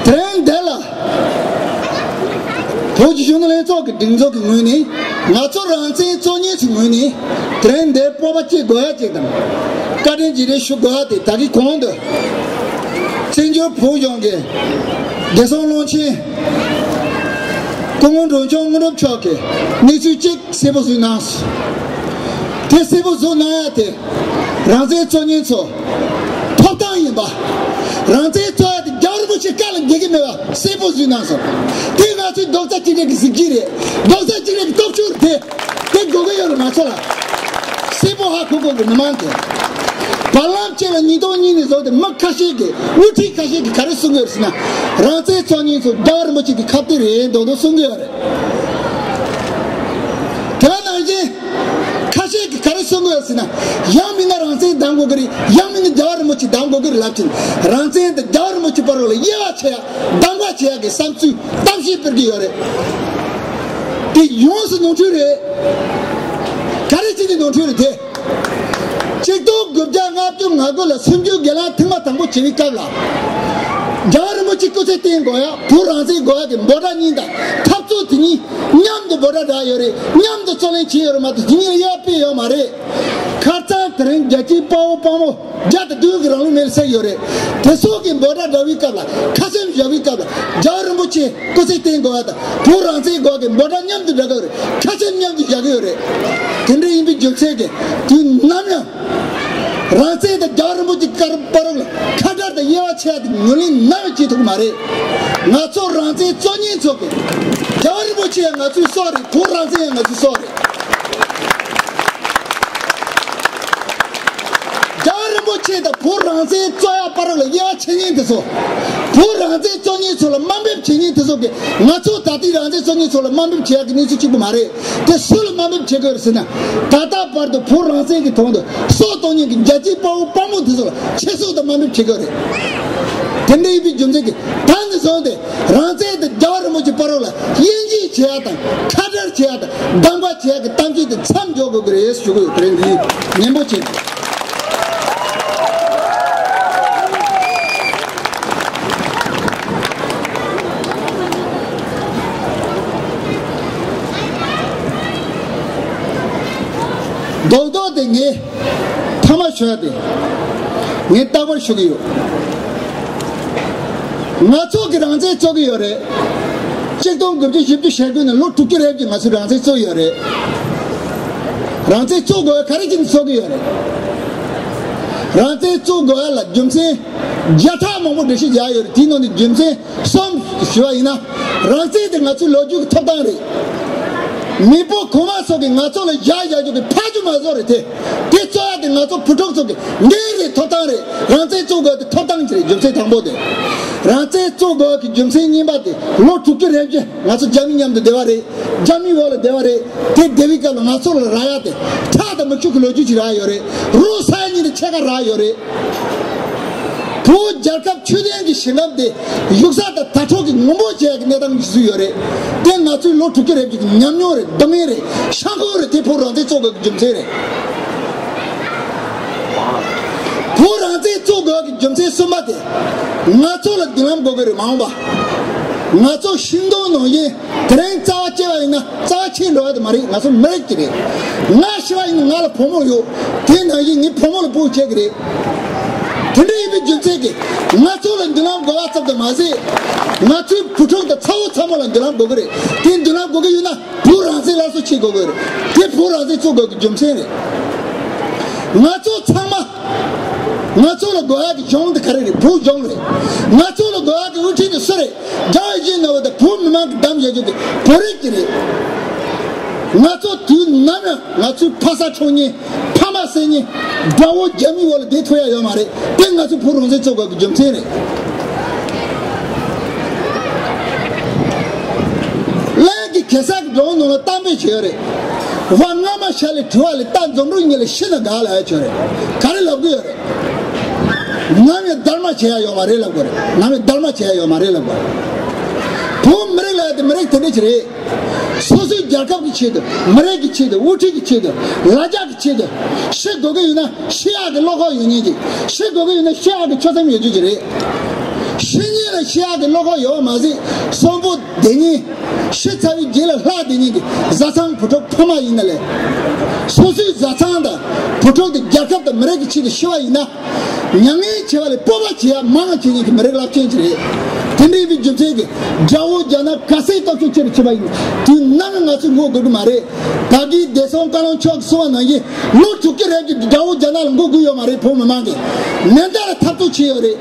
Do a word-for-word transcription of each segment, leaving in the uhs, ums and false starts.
དེ་རིང་འདི་ལ། བོད་ཀྱི་གཞོན་ནུ་ལྷན་ཚོགས་ཀྱི་སྒྲིག་འཛུགས་ཀྱི་ངོས་ནས། ང་ཚོ་རང་བཙན་རྩོད་མཁན་ཚོའི་ངོས་ནས། དེ་རིང་འདིར་སྤོབས་པ་སྐྱེ་དགོས་ཡ་གཅིག་དང་། བཀའ་དྲིན་རྗེས་དྲན་ཞུ་དགོས་ཡ་དེ། ད་གིན་གོང་དུ་བཙན་བྱོལ་བོད་གཞུང་གི་བདེ་སྲུང་བློན་ཆེན་སྐུ་ངོ་འབྲོང་ཆུང་དངོས་གྲུབ་མཆོག་གིས་གནས་ཚུལ་གཅིག་གསལ་པོ་བཟོས་གནང་སོང་། དེ་གསལ་པོ་བཟོས་གནང་ཡ་དེ། རང་བཙན་རྩོད་མཁན་ཚོ་ཐོབ་ཐང་ཡིན་པ། རང་བཙན་རྩོད་ཡ་དེ་རྒྱལ་བ་རིན་པོ་ཆེ་བཀའ་ལ་འགལ་གྱི་མེད་པ་གསལ་པོ་བཟོས་གནང་སོང་། དེ་ང་ཚོའི་རྡོག་རྩ་གཅིག་སྒྲིལ་གྱི་གཟི་བརྗིད་རེད། རྡོག་རྩ་གཅིག་སྒྲིལ་གྱི་སྟོབས་ཤུགས་རེད། དེ་དགོས་ཀྱི་ཡོད་རེད། ང་ཚོ་ལ་གསལ་པོ་ཧ་གོ་དགོས་ཀྱི། མི་མང་གིས་བར་ལམ་གཅིག་ལ་ཉིས་སྟོང་གཉིས་ནས་བཟུང་སྟེ་མི་ཁ་ཤས་ཀྱིས། དབུ་ཁྲིད་ཁ་ཤས་ཀྱིས་ག་རེ་གསུང་གི་ཡོད་རེད་ཟེར་ན། རང་བཙན་རྩོད་མཁན་ཚོ་རྒྱལ་བ་རིན་པོ་ཆེ་གི་ཁ་གཏད་རེད་མདོག་མདོག་གསུང་གི་ཡོད་རེད། དེ་ག་ནང་བཞིན་ཁ་ཤས་ཀྱིས་ག་རེ་གསུང་གི་ཡོད་ཟེར་ན། ཡང་མིན་ན་རང་བཙན་གདམ་དགོས་ཀྱི་རེད། ཡང་མིན་ན་རྒྱལ་བ་རིན་པོ་ཆེ་གདམ་དགོས་ཀྱི་རེད་ལབ་ཅིང་། རང་བཙན་དང་རྒྱལ་བ་རིན་པོ་ཆེ་བར་ལ་དབྱེ་བ་ཕྱེ་ཡ། གདམ་ག་བྱེད་ཡ་གི་བསམ་ཚུལ་གཏམ་བཤད་སྤེལ་གྱི་ཡོད་རེད། དེ་ཡོངས་སུ་ནོར་འཁྲུལ་རེད། ག་རེ་བྱས་ནས་ནོར་འཁྲུལ་རེད་དེ། ཆིག་སྟོང་དགུ་བརྒྱ་ལྔ་བཅུ་ང་དགུ་ལ་སུམ་ཅུ་སྒེར་ལངས་ཐེངས་མ་དང་པོ་བྱེད་པའི་སྐབས་ལ། རྒྱལ་བ་རིན་པོ་ཆེ་སྐུ་ཚེ་བརྟན་དགོས་ཡ། བོད་རང་བཙན་དགོས་ཡ་གི་འབོད་སྒྲ་གཉིས་དང་འཐབ་རྩོད་དེ་གཉིས་མཉམ་དུ་འབོད་སྒྲ་བསྒྲགས་ཡོད་རེད། མཉམ་དུ་རྩོད་ལེན་བྱས་ཡོད་རེད་མ་གཏོགས། དེ་གཉིས་ལ་དབྱེ་བ་ཕྱེ་ཡོད་མ་རེད། ཁ་རྩང་དེ་རིང་རྒྱལ་གཅེས་དཔའ་བོ་དཔའ་མོ་བརྒྱ་དང་བདུན་གྱི་རང་ལུས་མེར་བསྲེགས་ཡོད་རེད། དེ་ཚོ་གི་འབོད་སྒྲ་བསྒྲགས་པའི་སྐབས་ལ། ཁ་ཆེམས་བཞག་པའི་སྐབས་ལ། རྒྱལ་བ་རིན་པོ་ཆེ་སྐུ་ཚེ་བརྟན་དགོས་པ་དང་བོད་རང་བཙན་དགོས་པ་གི་འབོད་སྒྲ་མཉམ་དུ་བསྒྲགས་ཀྱི་ཡོད་རེད། ཁ་ཆེམས་མཉམ་དུ་བཞག་གི་ཡོད་རེད། དེ་འདྲ་ཡིན་པའི་རྒྱུ་མཚན་གྱིས་དུས་ནམ་ཡང་རང་བཙན་དང་རྒྱལ་བ་རིན་པོ་ཆེ་བཀའ་བར་ལ་ཁ་བྲལ་དང་དབྱེ་བ་ཕྱེ་ཡ་དེ་ཉམས་ལེན་ནམ་ཡང་བྱེད་ཐུབ་ཀྱི་མ་རེད། ང་ཚོ་རང་བཙན་རྩོད་མཁན་ཚོ་གི། རྒྱལ་བ་རིན་པོ་ཆེ་ཡང་ང་ཚོའི་སྲོག་རེད། བོད་རང་བཙན་ཡང་ང་ཚོའི་སྲོག་རེད། རྒྱལ་བ་རིན་པོ་ཆེ་དང་བོད་རང་བཙན་རྩོད་ཡ་བར་ལ་དབྱེ་བ་ཕྱེ་མཁན་དེ་ཚོ། བོད་རང་བཙན་རྩོད་མཁན་ཚོ་ལ་དམའ་འབེབས་བྱེད་མཁན་དེ་ཚོ་གིས་ང་ཚོ་ད་ལྟའི་རང་བཙན་རྩོད་མཁན་ཚོ་ལ་དམའ་འབེབས་བྱེད་ཡག་གི་གནས་ཚུལ་གཅིག་པུ་མ་རེད། དེ་སུ་ལ་དམའ་འབེབས་བྱེད་དགོས་རེད་ཟེར་ན། ད་ལྟ་བར་དུ་བོད་རང་བཙན་གྱི་དོན་དུ་སྲོག་གཏོང་མཁན་གྱི་རྒྱལ་གཅེས་དཔའ་བོ་དཔའ་མོ་དེ་ཚོ་ལ་ཆེ་བསྟོད་དང་དམའ་འབེབས་བྱེད་དགོས་རེད། དེ་འདྲ་ཡིན་པའི་རྒྱུ་མཚན་གྱིས་ད་ནས་བཟུང་སྟེ། རང་བཙན་དང་རྒྱལ་བ་རིན་པོ་ཆེ་བར་ལ་དབྱེ་འབྱེད་བྱེད་ཡ་དང་། ཁ་བྲལ་བྱེད་ཡ་དང་། གདམ་ག་བྱེད་ཡ་གི་གཏམ་བཤད་དེ་མཚམས་འཇོག་དགོས་ཀྱི་རེད་ཞུ་གི་ཡོད། དེ་རིང་འདི་ནན་པོ་བྱས། རྡོག་རྡོག་དེ་ངས་མཐའ་མ་ཞུ་ཡ་དེ་ངས་རྟག་པར་ཞུ་གི་ཡོད། ང་ཚོ་གི་རང་བཙན་རྩོད་ཀྱི་ཡོད་རེད། ཆིག་སྟོང་དགུ་བརྒྱ་བཞི་བཅུ་ཞེ་དགུ་ནས་ལོ་དྲུག་ཅུ་རེ་བཞི་ང་ཚོས་རང་བཙན་རྩོད་ཡོད་རེད། རང་བཙན་རྩོད་དགོས་ག་རེ་བྱས་ནས་རྩོད་ཀྱི་ཡོད་རེད། རང་བཙན་རྩོད་དགོས་ལ་རྒྱུ་མཚན་བརྒྱ་ཕྲག་མང་པོ་འགྲེལ་བཤད་རྒྱག་ཡོད་རེད། དེའི་ནང་ནས་རྒྱུ་མཚན་གསུམ་ཞུ་བ་ཡིན་ན། རང་བཙན་དེ་ང་ཚོའི་ལོ་རྒྱུས་ཀྱི་ཐོབ་ཐང་རེད། མེས་པོ་གོང་མ་ཚོ་གིས་ང་ཚོ་ལ་བཞག་བཞག་རྒྱུ་གི་ཕ་ཆུ་མ་བཟོ་རེད་དེ། དེ་རྩོད་ཡ་དེ་ང་ཚོ་བུ་ཕྲུག་ཚོ་གི་འགན་རེད། ཐོབ་ཐང་རེད། རང་བཙན་རྩོད་དགོས་དེ་ཐོབ་ཐང་ཅིག་རེད། རྒྱུ་མཚན་དང་པོ་དེ། རང་བཙན་རྩོད་དགོས་ཀྱི་རྒྱུ་མཚན་གཉིས་པ་དེ། ལོ་དྲུག་ཅུ་རེ་བཞི་ང་ཚོ་རྒྱ་མི་མཉམ་དུ་བསྡད་པ་རེད། རྒྱ་མིའི་འོག་ལ་བསྡད་པ་རེད། དེ་བསྡད་པའི་སྐབས་ལ་ང་ཚོ་ལ་རག་ཡ་དེ་ཁྲག་དང་མིག་ཆུ་གི་ལོ་རྒྱུས་ཅིག་རག་ཡོད་རེད། རོགས་ས་ཡ་གཉིས་དང་ཕྱེད་ཀ་རག་ཡོད་རེད། བོད་རྒྱལ་ཁབ་ཆོས་ལྡན་གྱི་ཞིང་ཁམས་དེ་ཡུགས་ས་དང་དྭ་ཕྲུག་གིས་ངོ་རྒོལ་བྱེད་ཡག་གི་གནས་སྟངས་ཤིག་བཟོས་ཡོད་རེད། དེ་ང་ཚོའི་ལོ་དྲུག་ཅུ་རེ་བཞི་གི་ཉམས་མྱོང་རེད། སྡུག་བསྔལ་རེད། ཤ་འཁོན་རེད། དེ་བོད་རང་བཙན་རྩོད་དགོས་ཀྱི་རྒྱུ་མཚན་རེད། བོད་རང་བཙན་རྩོད་དགོས་ཀྱི་རྒྱུ་མཚན་གསུམ་པ་དེ། ང་ཚོ་ལ་མདུན་ལམ་དགོས་ཀྱི་རེད། མ་འོངས་པ། ང་ཚོ་ཤིང་སྡོང་ནང་བཞིན། དེ་རིང་རྩ་བ་བཅད་པ་ཡིན་ན་རྩ་བ་ཆད་འགྲོ་ཡ་དེ་མ་རེད། ང་ཚོ་མི་རིགས་ཅིག་རེད། ང་ཤི་བ་ཡིན་ན་ང་ལ་བུ་མོ་ཡོད། དེ་ནང་བཞིན་ངའི་བུ་མོ་ལ་བུ་བྱེད་ཀྱི་རེད། དེ་འདྲ་ཡིན་པའི་རྒྱུ་མཚན་གྱིས་ང་ཚོ་ལ་མདུན་ལམ་དགོས་པ་ཙམ་དུ་མ་ཟད། ང་ཚོའི་བུ་ཕྲུག་དང་ཚ་བོ་ཚ་མོ་ལ་མདུན་ལམ་དགོས་ཀྱི་རེད། དེ་མདུན་ལམ་དགོས་ཀྱི་ཡོད་ན་བོད་རང་བཙན་སླར་གསོ་བྱེད་དགོས་ཀྱི་རེད། དེ་བོད་རང་བཙན་རྩོད་དགོས་ཀྱི་རྒྱུ་མཚན་རེད། ང་ཚོ་ཚང་མ། ང་ཚོ་ལ་དགོས་ཡག་གི་གཞུང་དེ་ག་རེ་རེད། བོད་གཞུང་རེད། ང་ཚོ་ལ་དགོས་ཡག་གི་དབུ་ཁྲིད་དེ་སུ་རེད། རྒྱལ་བ་ཡིད་བཞིན་ནོར་བུ་དང་བོད་མི་མང་གིས་བདམས་བཞག་རྒྱུ་དེ་བོད་རིགས་ཀྱི་རེད། ང་ཚོ་དུས་ནམ་ཡང་ང་ཚོའི་ཕ་ས་འཕྲོག་མཁན། ཕ་མ་བསད་མཁན། དགྲ་བོ་རྒྱ་མིའི་འོག་ལ་བསྡད་ཐུབ་ཡ་ཡོད་མ་རེད། དེ་ང་ཚོས་བོད་རང་བཙན་རྩོད་དགོས་ཀྱི་རྒྱུ་མཚན་རེད། གླིང་གི་གེ་སར་གྱི་འགྲོ་ནང་ལ་གཏམ་དཔེ་བྱས་ཡོད་རེད། ཝ་སྔ་མ་ཤ་ལས་བྲི་བ་ལས། རྟ་འཛོམས་རོགས་གཉིས་ལས་ཤི་ན་དགའ་ལབ་ཡ་བྱས་ཡོད་རེད། ག་རེ་ལབ་གི་ཡོད་རེད། ནམ་ཡང་སྡར་མ་བྱེད་ཡ་ཡོད་མ་རེད་ལབ་དགོས་རེད། ནམ་ཡང་སྡར་མ་བྱེད་ཡ་ཡོད་མ་རེད་ལབ་དགོས་རེད། བོད་མི་རིགས་ལབ་ཡ་དེ་མི་རིགས་དེ་འདྲ་ཅིག་རེད། སོ་སོའི་རྒྱལ་ཁབ་ཀྱི་ཆེད་དུ། མི་རིགས་ཀྱི་ཆེད་དུ། དབུ་ཁྲིད་ཀྱི་ཆེད་དུ། ལ་རྒྱ་གི་ཆེད་དུ། ཤི་དགོས་ཀྱི་ཡོད་ན་ཤི་ཡག་གི་བློ་ཁོག་ཡོད་མཁན་ཅིག། ཤི་དགོས་ཀྱི་ཡོད་ན་ཤི་ཡག་གི་ཆོད་སེམས་ཡོད་རྒྱུ་ཅིག་རེད། ཤི་ཉེན་ལ་ ཤི་ཡག་གི་བློ་ཁོག་ཡོད་པ་མ་ཟད། གསོན་པོ་དེ་ཉིད་ཤི་ཚར་བའི་རྗེས་ལ་ལྷག་དེ་ཉིད་ཀྱི་བཟའ་ཚང་བུ་ཕྲུག་ཕ་མ་ཡིན་ན་ལས། སོ་སོའི་བཟའ་ཚང་དང་བུ་ཕྲུག་དེ་རྒྱལ་ཁབ་དང་མི་རིགས་ཀྱི་ཆེད་དུ་ཤི་བ་ཡིན་ན། མྱ་ངན་བྱེད་པ་ལས་སྤོབས་པ་བྱེད་ཡ་མང་བྱེད་མཁན་གྱི་མི་རིགས་རླབས་ཆེན་ཅིག་རེད། དེ་འདྲའི་བའི་རྒྱུ་མཚན་གྱིས་དགྲ་བོ་རྒྱ་ནག་ག་ཚད་སྟོབས་ཤུགས་ཆེ་རུ་ཕྱིན་པ་ཡིན། དུས་ནམ་ང་ཚོས་འགོག་དགོས་ཀྱི་མ་རེད། ད་གིན་བདེ་སྲུང་བཀའ་བློན་མཆོག་གིས་གསུངས་པ་ནང་བཞིན་ལོ་དྲུག་ཅུ་རེ་བརྒྱད་དགྲ་བོ་རྒྱ་ནག་ལ་འགོག་དགོས་ཡོད་མ་རེད། བོད་མི་མང་གིས་མེ་མདའ་ལ་འཐབ་རྩོད་བྱས་ཡོད་རེད།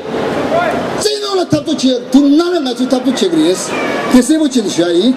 བཙན་གནོན་ལ་འཐབ་རྩོད་བྱས་ཡོད་རེད། དུས་ནམ་ང་ཚོས་འཐབ་རྩོད་བྱེད་ཀྱི་རེད། དེ་གསལ་པོ་བྱས་ཏེ་ཞུ་ཡ་ཡིན།